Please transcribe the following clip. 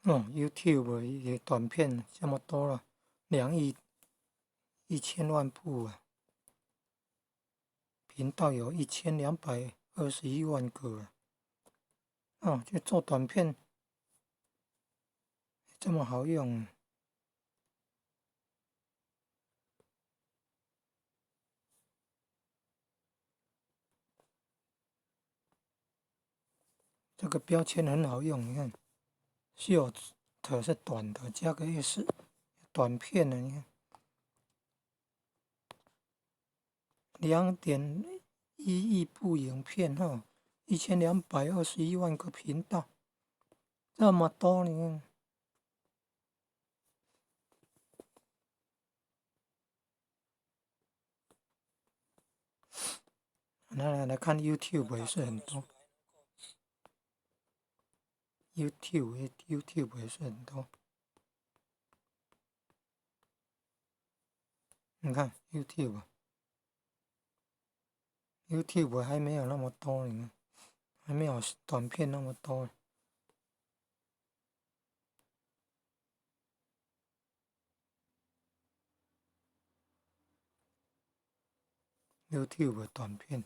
哦，YouTube 也短片這麼多了，2億1千萬部啊，頻道有1221萬個啊。哦，就做短片這麼好用。這個標籤很好用，你看，short 是短的，加個 s，短片的，你看，2.1億部影片哈，1221萬個頻道，這麼多，你看。來來看 YouTube 也是很多。YouTube 也是很多，你看 YouTube，YouTube 還沒有那麼多，你看，還沒有短片那麼多。YouTube 短片。